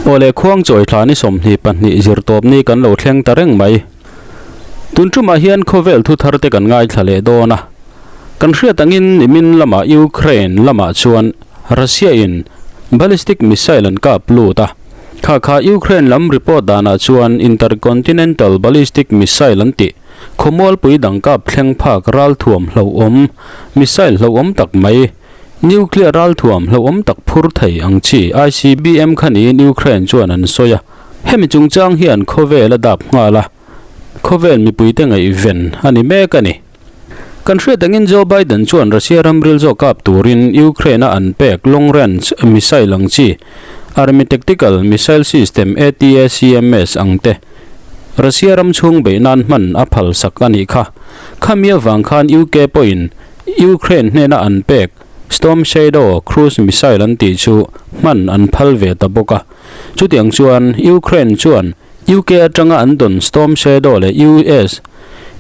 Awle Khuangchawi thla ni 22 zirtawp ni kan lo thleng ta reng mai. Tun tumah hian khawvel thu thar te kan ngaithla leh dawn a. Kan hriat angin nimin lamah Ukraine lamah chuan Russia in ballistic missile an kap lut a. Kha kha Ukraine lam report danah chuan intercontinental ballistic missile an tih khawmualpui dang kap thleng phak ralthuam hlauhawm missile hlauhawm tak mai Nuclear ralthuam hlauhawm tak phur thei ang chi ICBM kha niin Ukraine chuan an sawi a. Hemi chungchang hian khawvel a dap nghal a, khawvel mipuite ngaihven a ni mek a ni. Kan hriat angin Joe Biden chuan Russia ramril zawk kap turin Ukraine-a an pek long range missile ang chi Army Tactical Missile System, ATACMS, ang te Russia ram chhung beih nan hman a phalsak a nih kha. Khami avang khan UK pawhin Ukraine hnena an pek Storm Shadow cruise missile an tih chu hman an phal ve ta bawk a. Chutiang chuan Ukraine chuan UK atanga an dawn Storm Shadow leh US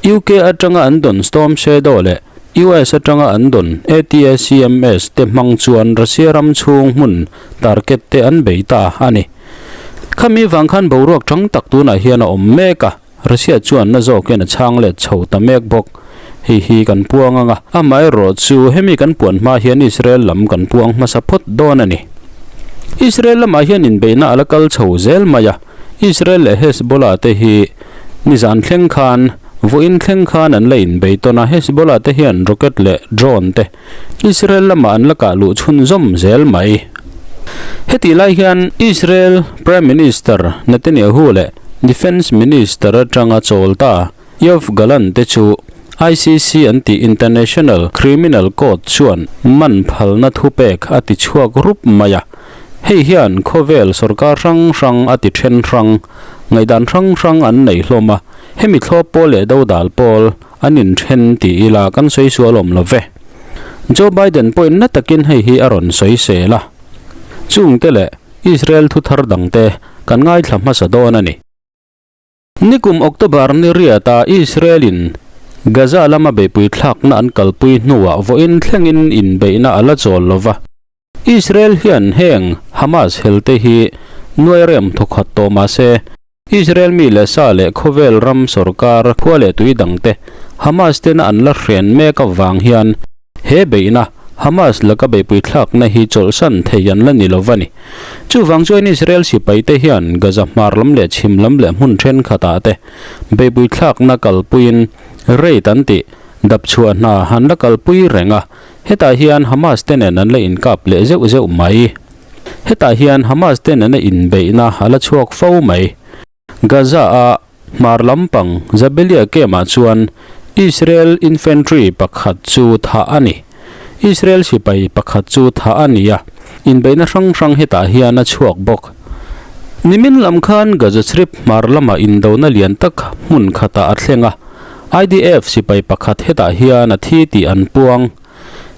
UK atanga an dawn Storm Shadow leh US atanga an dawn ATACMS te hmang chuan Russia ram chhung hmun target te an bei ta a ni. Khami vang khan boruak tang tak tunah hian a awm mek a. Russia chuan na zawkin a chhang let chho ta mek bawk. Hei hi kan puang ang a, amaherawh chu hemi kan puan hma hian Israel lam kan puang hmasa phawt dawn a ni. Israel lamah hian inbeihna a la kal chho zel mai a, Israel leh Hezbollah te hi nizan thleng khan vawiin thleng khan an la inbei tawn a, Hezbollah te hian rocket leh drone te Israel lamah an la kah luh chhunzawm zel mai. Hetih lai hian Israel Prime Minister Netanyahu leh Defence Minister atanga chawl ta Yoav Gallant te chu ICC an tih International Criminal Court chuan man phalna thupek a ti chhuak rup mai a. Hei hian khawvel sorkar hrang hrang a ti then hrang, ngaihdan hrang hrang an nei hlawm a. Hemi thlawp pawl leh dodal pawl An inthen ti ila kan sawi sual awm lo ve. Joe Biden pawhin na takin hei hi a rawn sawi sel a. Chungte leh Israel thuthar dangte kan ngaithla hmasa dawn a ni. Nikum October ni riata Israel-in Gaza lama beihpui thlakna an kalpui hnuah vawiin thlengin inbeihna a la chawl lo va. Israel hian heng Hamas helte hi nuai rem thawkhat tawh mah se, Israel mi leh sa leh khawvel ram sorkar khua leh tui dangte Hamas tena an la hren mek avang hian he beihna Hamas laka beihpui thlakna hi chawlhsan thei an la ni lo va ni. Chuvang chuan Israel sipaite hian Gaza hmar lam leh chhim lam leh hmun thenkhatah te beihpui thlakna kalpuiin raid an tih dapchhuah hna an la kalpui reng a. Hetah hian Hamas te nen an la inkap leh zeuh zeuh mai. Hetah hian Hamas te nena inbeihna a la chhuak fo mai. Gaza-a hmar lampang Jabalia camp-ah chuan Israel infantry pakhat chu thah a ni. Israel sipai pakhat chu thah a ni a, inbeihna hrang hrang hetah hian a chhuak bawk. Nimin lam khan Gaza Strip hmar lama indona lian tak hmun khatah a thleng a. IDF sipai pakhat hetah hian a thi tih an puang.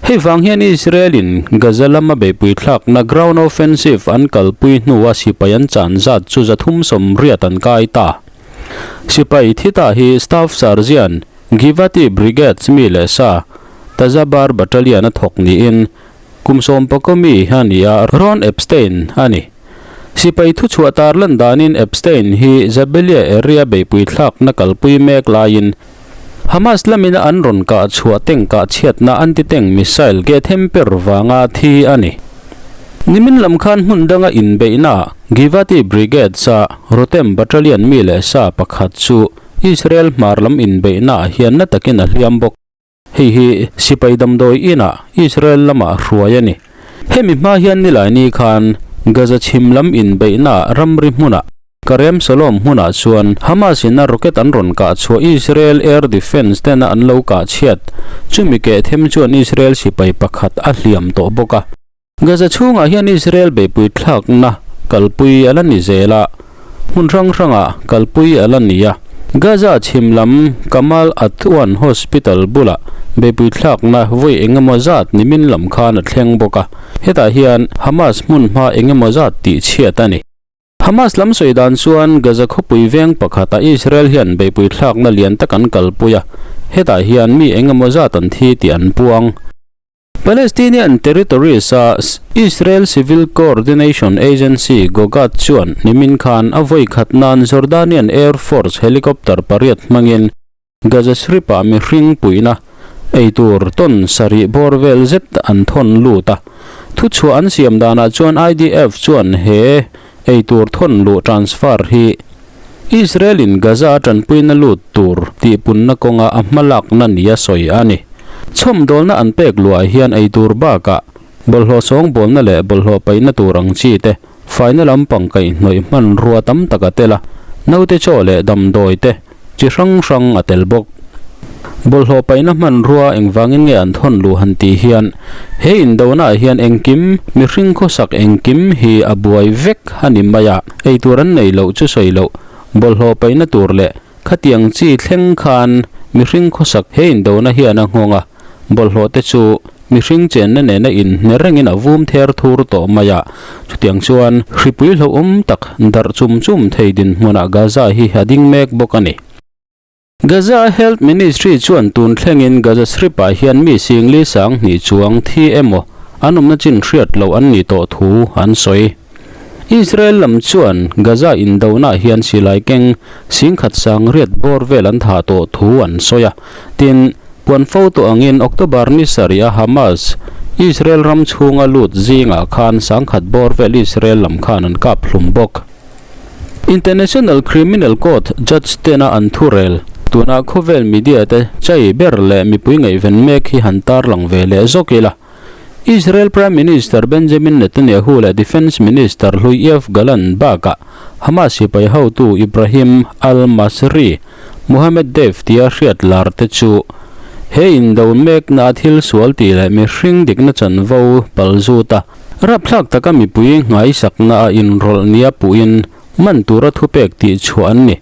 Hei vang hian Israel-in Gaza lama beihpui thlakna ground offensive an kalpui hnua sipai an chan zat chu 380 an kai ta. Sipai thi ta hi Staff Sergeant Givati Brigades mi leh sa Tazabar Battalion a thawk niin Kum sawmpakaw mi a ni a, Ron Epstein a ni. Sipai thuchhuah tar lan danin Epstein hi Jabalia area beihpui thlakna kalpui mek laiin Hamas lamina an rawn kah chhuah teng kah chhiatna anti-tank missile ke them per vanga thi a ni. Nimin lam khan hmun danga inbeihna Givati Brigades-a Rotem Battalion mi leh sa pakhat chu Israel hmar lam inbeihnaah hian na takin a hliam bawk. Hei hi sipai damdawi inah Israel lamah hruai a ni. Hemi hma hian Nilaini khan Gaza chhim lam inbeihna ramri hmunah Karem Shalom hmunah chuan Hamas in a rocket an rawn kah chhuah Israel Air Defence tena an lo kah chhiat. Chumi keh them chuan Israel sipai pakhat a hliam tawh bawk a. Gaza chhungah hian Israel beihpui thlakna kalpui a la ni zel a, hmun hrang hrangah kalpui a la ni a. Gaza chhim lam Kamal Adwan Hospital bulah beihpui thlakna vawi eng emaw zat nimin lam khan a thleng bawk a, hetah hian Hamas hmun hma eng emaw zat tihchhiat a ni. Hamas lam sawi dan chuan Gaza khawpui veng pakhatah Israel hian beihpui thlakna lian tak an kalpui a, hetah hian mi eng emaw zat an thi tih an puang. Palestinian Territories-a Israel Civil Coordination Agency, Gogad, chuan nimin khan a vawi khat nan Jordanian Air Force helicopter pariat hmangin Gaza Strip-ah mihring puihna eitur tawn sarih bawr vel zet an thawn lut a. Thuchhuah an siam danah chuan IDF chuan he eitur thawn luh transfer hi Israel-in Gaza a tanpuina lut tur tihpunna kawnga a hmalakna nia sawi a ni. Chhawmdawlna an pek luah hian eitur bakah bawlhhlawh sawngbawlna leh bawlhhlawh paihna tur ang chi te, faina lampang kaihhnawih hmanrua tam tak a tel a, naute chaw leh damdawi te chi hrang hrang a tel bawk. Bawlhhlawh paihna hmanrua engvangin nge an thawn luh han tih hian he indonaah hian engkim, mihring khawsak engkim hi a buai vek a ni mai a, eitur an nei loh chu sawi loh, bawlhhlawh paihna tur leh khatiang chi thleng khan mihring khawsak he indona hian a nghawng a, bawlhhlawh te chu mihring chenna nena inhne rengin a vum ther thur tawh mai a, chutiang chuan hripui hlauhawm tak darh chum chum thei dinhmunah Gaza hi a ding mek bawk a ni. Gaza Health Ministry chuan tun thlengin Gaza Strip-ah hian mi singli sang hnih chuang thi emaw an awmna chin hriat loh an nih tawh thu an sawi. Israel lam chuan Gaza indonah hian silai keng singkhat sang riat bawr vel an thah tawh thu an sawi a. Tin, puan fo tawh angin October ni sarih a Hamas Israel ram chhunga lut zingah khan sangkhat bawr vel Israel lam khan an kap hlum bawk. International Criminal Court judge tena an thurel, tuna khawvel media te chai ber leh mipui ngaihven mek hi han tarlang ve leh zawk ila. Israel Prime Minister Benjamin Netanyahu leh Defence Minister hlui Yoav Gallant bakah Hamas sipai hotu Ibrahim al-Masri, Mohammed Deif tia hriat lar te chu he indo mekna a thil sual tih leh mihring dikna chanvo palzut a, Rapthlak taka mipui nghaisakna a inrawlh nia puhin man tura thupek tih chhuah an ni.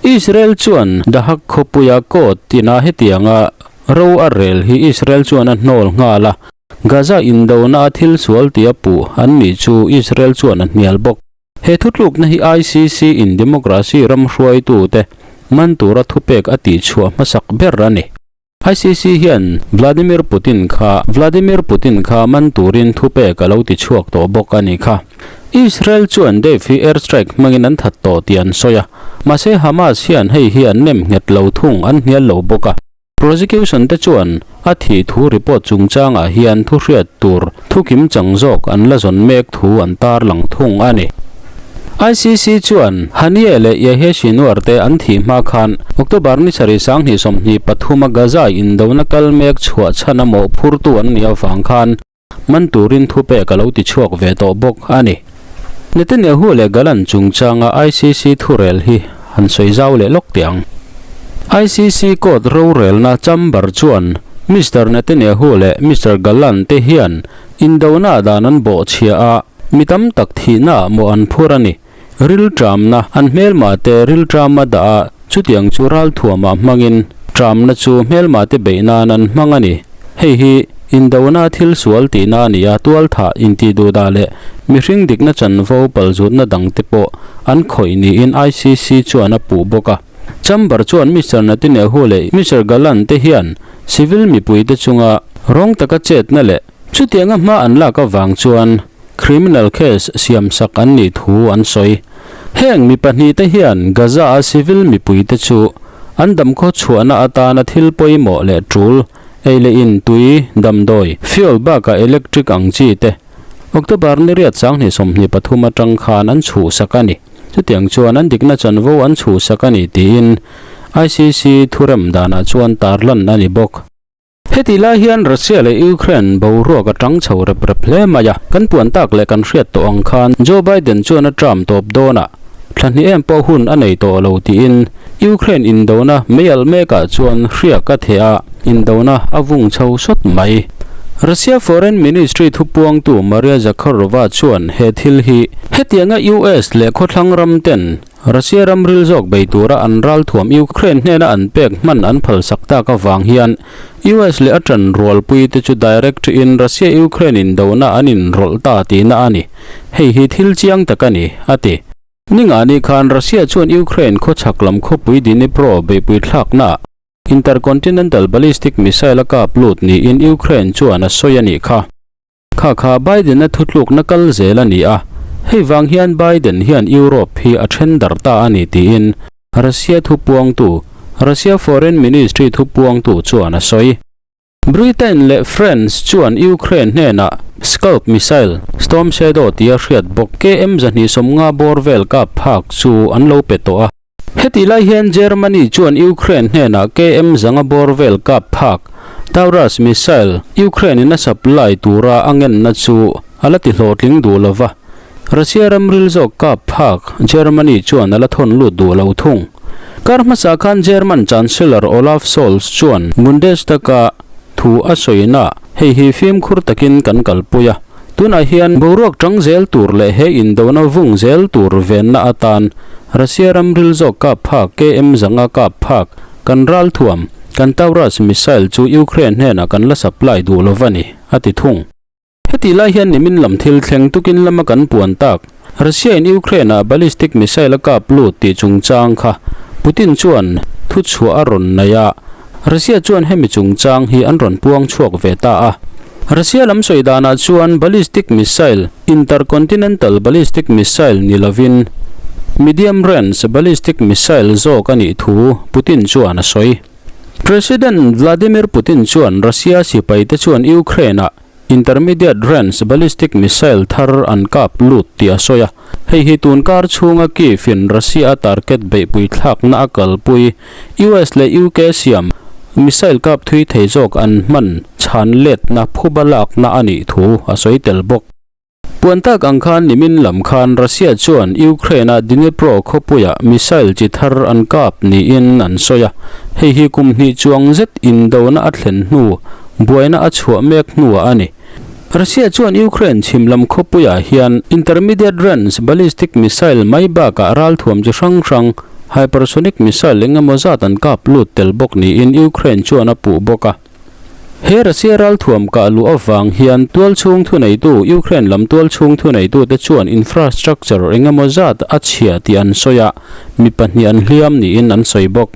Israel chuan Dahak khawpuia court tina hetianga ro a rel hi Israel chuan a hnawl nghal a, Gaza indona a thil sual tia puh an nih chu Israel chuan a hnial bawk. He thutlukna hi ICC in democracy ram hruaitute man tura thupek a tih chhuah hmasak ber a ni. ICC hian Vladimir Putin kha Vladimir Putin kha man turin thupek a lo ti chhuak tawh bawk a ni kha. Israel chuan Deif hi airstrike hmangin an that tawh tih an sawi a, mahse Hamas hian hei hi an nem nghet lo thung an hnial lo bawk a. Prosecution te chuan a thih thu report chungchangah hian thu hriat tur thu kim chang zawk an la zawn mek thu an tarlang thung a ni. ICC chuan Haniyeh leh Yahya Sinwar te an thih hma khan October ni sarih sanghnih 23 a Gaza indona kal mek chhuah chhan a mawhphurtu an nih avang khan man turin thupek a lo ti chhuak ve tawh bawk a ni. Netanyahu leh Gallant chungchanga ICC thurel hi han sawi zau leh lawk teh ang. ICC court rorelna chamber chuan Mister Netanyahu leh Mister Gallant te hian indona dan an bawhchhia a, Mi tam tak thihna ah maw an phur a ni. Rilṭamna, an hmelma te rilṭama dah a, chutiang chu ralthuamah hmangin ṭamna chu hmelma te beih nan an hmang a ni. Hei hi indona thil sual tihna a ni a, tualthah, intihduhdah leh mihring dikna chanvo palzutna dangte pawh an khawih niin ICC chuan a puh bawk a. Chamber chuan Mister Netanyahu leh Mister Gallant te hian civil mipuite chunga rawng taka chetna leh Chutianga hma an lak avang chuan criminal case siamsak an nih thu an sawi. Heng mi pahnihte hian Gaza-a civil mipuite chu an damkhaw chhuahna atana thil pawimawh leh tul, ei leh in, tui, damdawi, fuel bakah electric ang chi te October ni riat 2023 atang khan an chhuhsak a ni. Chutiang chuan an dikna chanvo an chhuhsak a ni tiin ICC thurem danah chuan tarlan a ni bawk. Heti lai hian Russia leh Ukraine boruak a tang chho rep rep hle mai a, kan puan tak leh kan hriat tawh ang khan Joe Biden chuan a term tawp dawn a, thla hnih em pawh hun a nei tawh lo tiin Ukraine indona meialh mekah chuan hriak a theh a, indona a vung chho sawt mai. Russia Foreign Ministry thupuangtu Maria Zakharova chuan he thil hi hetianga US leh khawthlang ram ten Russia ram ril zawk bei tura an ralthuam Ukraine hnena an pek hman an phalsak tak avang hian US leh a ṭan rualpui te chu direct in Russia-Ukraine indona an inrawlh ta tihna a ni. Hei hi thil chiang tak a ni, a ti. Ningani khan Russia chuan Ukraine khawchhak lam khawpui Dnipro beihpui thlaknaah. Intercontinental ballistic missile a kap lut niin Ukraine chuan a sawi a nih kha. Kha kha Biden-a thutlukna kal zel a ni a, hei vang hian Biden hian Europe hi a then darh ta a ni tiin Russia thupuangtu, Russia Foreign Ministry thupuangtu chuan a sawi. Britain leh France chuan Ukraine hnenah Scalp missile, Storm Shadow tia hriat bawk KM 250 bawr vel kap phak chu an lo pe tawh a. Hetih lai hian Germany chuan Ukraine hnenah KM 500 bawr vel kap phak Taurus missile Ukraine in a supply tura a ngenna chu a la ti hlawhtling duh lo va. Russia ramril zawk kap phak Germany chuan a la thawn lut duh lo thung. Kar hmasa khan German Chancellor Olaf Scholz chuan Bundestag-a thu a sawina hei hi fimkhur takin kan kalpui a, tunah hian boruak tang zel tur leh he indona vung zel tur venna atan Russia ramril zawk kap phak KM 500 kap phak kan ralthuam kan Taurus missile chu Ukraine hnenah kan la supply duh lo va ni, a ti thung. Hetih lai hian nimin lam thil thleng tukin lama kan puan tak, Russia in Ukraine ah ballistic missile a kap lut tih chungchang kha Putin chuan thuchhuah a rawn nei a, Russia chuan hemi chungchang hi an rawn puang chhuak ve ta a. Russia lam sawi danah chuan ballistic missile, intercontinental ballistic missile ni lovin medium range ballistic missile zawk a nih thu Putin chuan a sawi. President Vladimir Putin chuan Russia sipaite chuan Ukraine ah Intermediate range ballistic missile thar an kap lut tih a sawi a, hei hi tun kar chhunga Kyiv in Russia a target beihpui thlakna a kalpui US leh UK siam missile kap thui thei zawk an hman chhan letna phuba lakna a nih thu a sawi tel bawk. Puan tak ang khan nimin lam khan Russia chuan Ukraine-a Dnipro khawpuiah missile chi thar an kap niin an sawi a, hei hi kum hnih chuang zet indona a thlen hnu buaina a chhuah mek hnuah a ni. Russia chuan Ukraine chhim lam khawpuiah hian intermediate range ballistic missile mai bakah ralthuam chi hrang hrang hypersonic missile eng emaw zat an kap lut tel bawk niin Ukraine chuan a puh bawk a. He Russia ralthuam kah luh avang hian tualchhung thuneitu, Ukraine lam tualchhung thuneitute chuan infrastructure eng emaw zat a chhia tih an sawi a, mi pahnih an hliam niin an sawi bawk.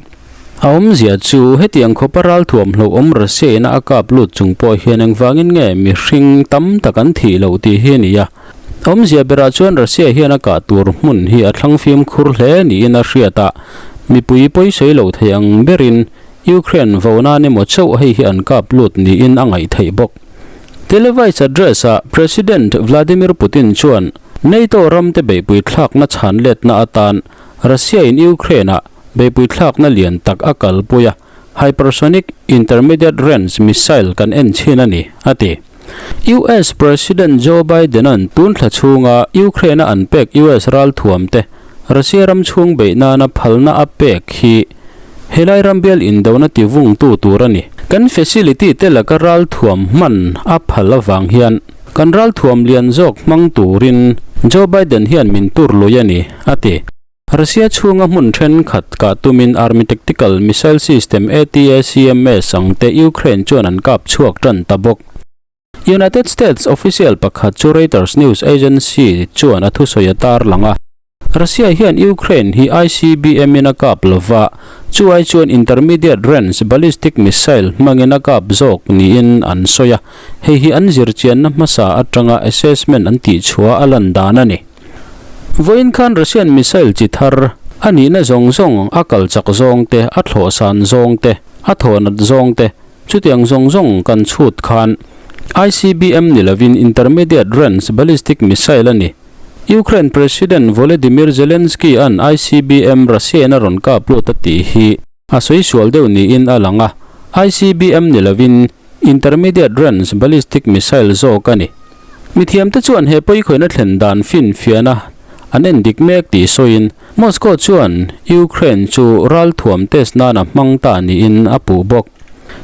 A awmzia chu hetiang khawpa ralthuam hlauhawm Russia ina a kap lut chung pawh hian engvangin nge mihring tam tak an thih loh tih hi a ni a. A awmzia berah chuan Russia hian a kah tur hmun hi a thlang fimkhur hle niin a hriat a, mipui pawisawi lo thei ang berin Ukraine vo nan emaw chauh hei hi an kap lut niin a ngaih theih bawk. Televised address-ah President Vladimir Putin chuan NATO ramte beihpui thlakna chhan letna atan Russia-in Ukraine-ah beihpui thlakna lian tak a kalpui a, hypersonic intermediate range missile kan en chhin a ni, a ti. US President Joe Biden-a'n tun thla chhunga Ukraine-a an pek US ralthuamte Russia ram chhung beih nana phalna a pek hi helai rambial indona tivungtu tur a ni. Kan facility te laka ralthuam hman a phal avang hian kan ralthuam lian zawk hmang turin Joe Biden hian min tur lui a ni, a ti. Russia chhunga hmun thenkhat kah tumin Army Tactical Missile System ATACMS ang te Ukraine chuan an kap chhuak tan ta bawk. United States official pakhat chu Reuters news agency chuan a thusawi a tarlang a. Russia hian Ukraine hi ICBM in a kap lova, chu ai chuan intermediate range ballistic missile hmangin a kap zawk niin an sawi a, hei hi an zirchianna hmasa atanga assessment an tihchhuah a lan dan a ni. Vawiin khan Russian missile chi thar a nihna zawng zawng, a kal chak zawng te, a thlawh san zawng te, a thaw nat zawng te, chutiang zawng zawng kan chhut khan ICBM ni lovin Intermediate Range Ballistic Missile a ni. Ukraine President Volodymyr Zelensky-a'n ICBM Russia-in a rawn kap lut a tih hi a sawi sual deuh niin a lang a, ICBM ni lovin Intermediate Range Ballistic Missile zawk a ni. Mithiamte chuan he pawikhawihna thlen dan finfiahna an en dik mek tih sawiin Moscow chuan Ukraine chu ralthuam test nana hmang ta niin a puh bawk.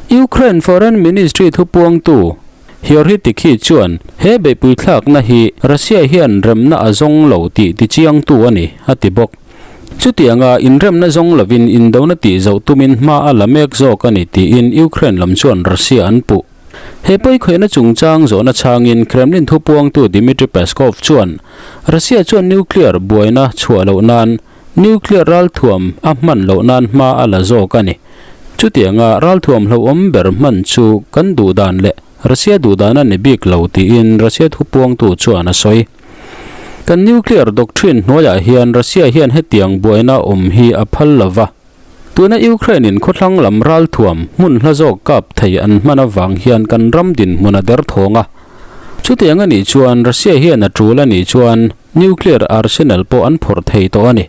Ukraine Foreign Ministry thupuangtu Heorhiy Tikhy chuan he beihpui thlakna hi Russia hian remna a zawng lo tih tichiangtu a ni, a ti bawk. Chutianga inremna zawng lovin indona tih zoh tumin hma a la mek zawk a ni tiin Ukraine lam chuan Russia an puh. He pawikhawihna chungchang zawhna chhangin Kremlin thupuangtu Dmitry Peskov chuan Russia chuan nuclear buaina chhuah loh nan nuclear ralthuam a hman loh nan hma a la zawk a ni. Chutianga ralthuam hlauhawm ber hman chu kan duh dan leh Russia duh dan a ni bik lo tiin Russia thupuangtu chuan a sawi. Kan nuclear doctrine hnuaiah hian Russia hian hetiang buaina awm hi a phal lo va. Tuna Ukraine-in khawthlang lam ralthuam hmun hla zawk kap thei an hman avang hian kan ram dinhmun a derthawng a. Chutiang a nih chuan Russia hian a tul a nih chuan Nuclear arsenal pawh an phawrh thei tawh a ni.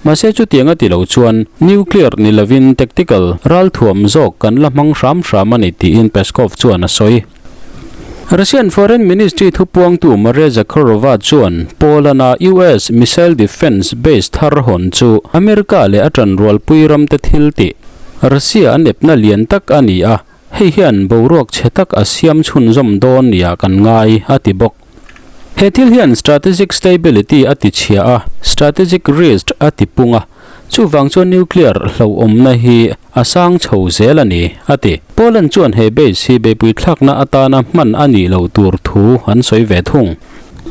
Mahse chutiang a ti lo chuan nuclear ni lovin tactical ralthuam zawk kan la hmang hram hram a ni tiin Peskov chuan a sawi. Russian Foreign Ministry thupuangtu Maria Zakharova chuan Poland-a US missile defence base thar hawn chu America leh a ṭanrualpui ramte thil tih Russia an epna lian tak a ni a, hei hian boruak chhe tak a siam chhunzawm dawn nia kan ngai, a ti bawk. He thil hian strategic stability a ti chhia a, strategic risk a ti pung a, chuvang chuan nuclear hlauhawmna hi a sang chho zel a ni, a ti. Poland chuan he base hi beipui thlakna atana hman a nih loh tur thu an sawi ve thung.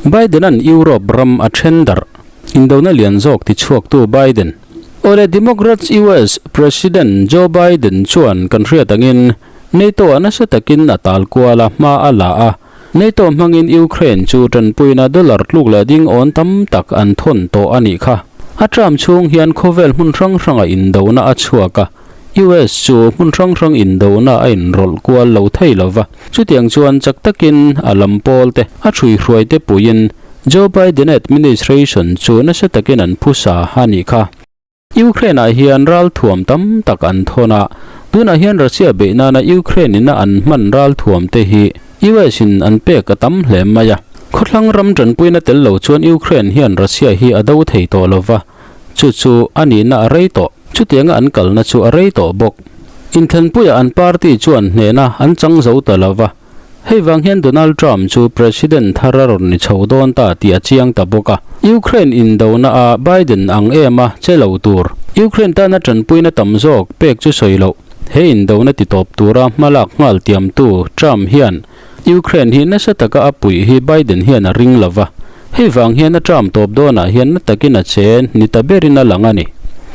Biden-a'n Europe ram a then darh. Indona lian zawk tichhuaktu Biden. Awle Democrats US President Joe Biden chuan kan hriat angin NATO-ah nasa takin a tal kual a, hma a la a. NATO hmangin Ukraine chu tanpuina dollar tluk leh ding awn tam tak an thawn tawh a nih kha. A term chhung hian khawvel hmun hrang hranga indona a chhuak a, US chu hmun hrang hrang indona a inrawlh kual lo thei lo va. Chutiang chuan chak takin a lam pawl te, a ṭhuihruai te puiin Joe Biden administration chu nasa takin an phusa a nih kha. Ukraine-ah hian ralthuam tam tak an thawn a, tunah hian Russia beih nana Ukraine-in a an hman ralthuam te hi US-in an pek a tam hle mai a. Khawthlang ram tanpuina tel lo chuan Ukraine hian Russia hi a do thei tawh lo va, chu chu a nihna a rei tawh. Chutianga an kalna chu a rei tawh bawk. Inthlanpuiah an party chuan hnehna an chang zo ta lo va. Hei vang hian Donald Trump chu President thar a rawn ni chho dawn ta tih a chiang ta bawk a. Ukraine indona a Biden ang em a che lo tur. Ukraine tana tanpuina tam zawk pek chu sawi loh. He indona ti tawp tura hmalak nghal tiamtu Trump hian Ukraine hi nasa taka a puih hi Biden hian a ring lo va. Hei vang hian a term tawp dawnah hian na takin a che ni ta berin a lang a ni.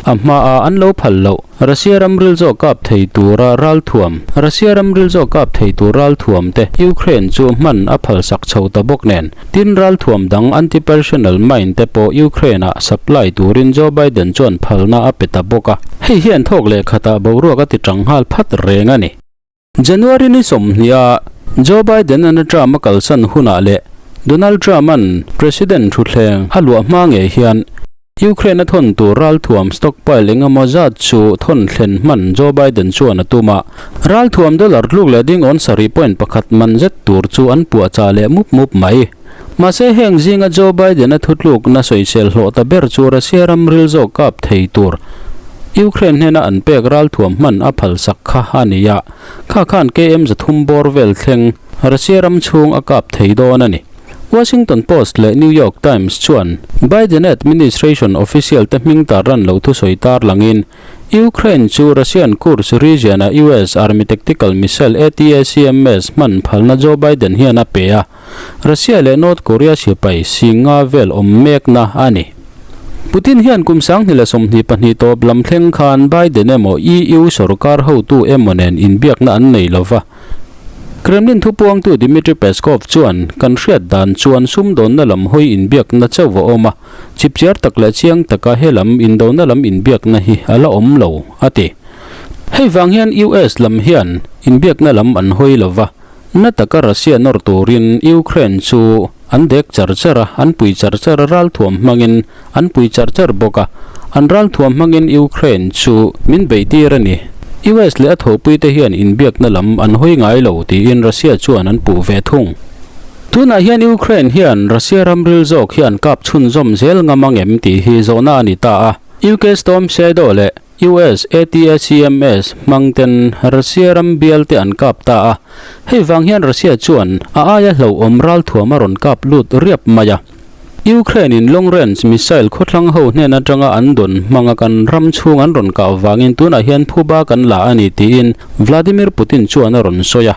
A hmaah an lo phal loh. Russia ram ril zawk kap thei tura ralthuam Russia ram ril zawk kap thei tur ralthuam te Ukraine chu hman a phalsak chho ta bawk nen. Tin ralthuam dang anti-personnel mine te pawh Ukraine-ah supply turin Joe Biden chuan phalna a pe ta bawk a. Hei hian thawk leh khatah boruak a ti tang nghal phat reng a ni. January ni sawmhniha Joe Biden-an a term a kalsan hunah leh Donald Trump-a'n President thutthleng a luah hma ngei hian Ukraine a thawn tur ralthuam stockpile eng emaw zat chu thawn thlen hman Joe Biden chuan a tum a. Ralthuam dollar tluk leh ding awn sarih point pakhat man zet tur chu an puahchah leh mup mup mai. Mahse heng zinga Joe Biden-a thutlukna sawisel hlawh ta ber chu Russia ram ril zawk kap thei tur Ukraine hnena an pek ralthuam hman a phalsak kha a ni a, kha khan KM 300 bawr vel thleng Russia ram chhung a kap thei dawn a ni. Washington Post leh New York Times chuan Biden administration official te hming tarlan lo thusawi tarlangin Ukraine chu Russian Kursk region-a US Army tactical missile ATACMS hman phalna Joe Biden hian a pe a. Russia leh North Korea sipai singa vel awm mekna a ni. Putin hian kum 2022 tawp lam thleng khan Biden emaw EU sorkar hotu emaw nen inbiakna an nei lo va. Kremlin thupuangtu Dmitry Peskov chuan kan hriat dan chuan sumdawnna lam hawi inbiakna chauh a awm a, chipchiar tak leh chiang taka he lam indona lam inbiakna hi a la awm lo, a ti. Hei vang hian US lam hian inbiakna lam an hawi lo va. Na taka Russia nawr turin Ukraine chu an dek char char a, an pui char char a, ralthuam hmangin an pui char char bawk a. An ralthuam hmangin Ukraine chu min beihtir a ni. US leh a thawhpuite hian inbiakna lam an hawi ngai lo tiin Russia chuan an puh ve thung. Tunah hian Ukraine hian Russia ramril zawk hi an kap chhunzawm zel ngam ang em tih hi zawhna a ni ta a. UK Storm Shadow leh US ATACMS hmang ten Russia ram bial te an kap ta a, hei vang hian Russia chuan a aia hlauhawm ralthuam a rawn kap lut riap mai a. Ukraine in long range missile khawthlang ho hnen atanga an dawn hmanga kan ram chhung an rawn kah vangin tunah hian phuba kan la a ni tiin Vladimir Putin chuan a rawn sawi a.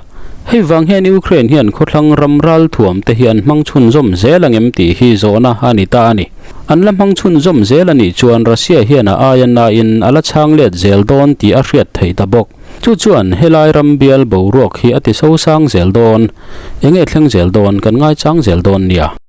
Hei vang hian Ukraine hian khawthlang ram ralthuam te hi an hmang chhunzawm zel angem tih hi zawhna a ni ta a ni. An la hmang chhunzawm zel a nih chuan Russia hian a aia nain a la chhang let zel dawn tih a hriat theih ta bawk. Chu chuan helai ram bial boruak hi a ti sosang zel dawn. Enge thleng zel dawn kan ngaichang zel dawn nia.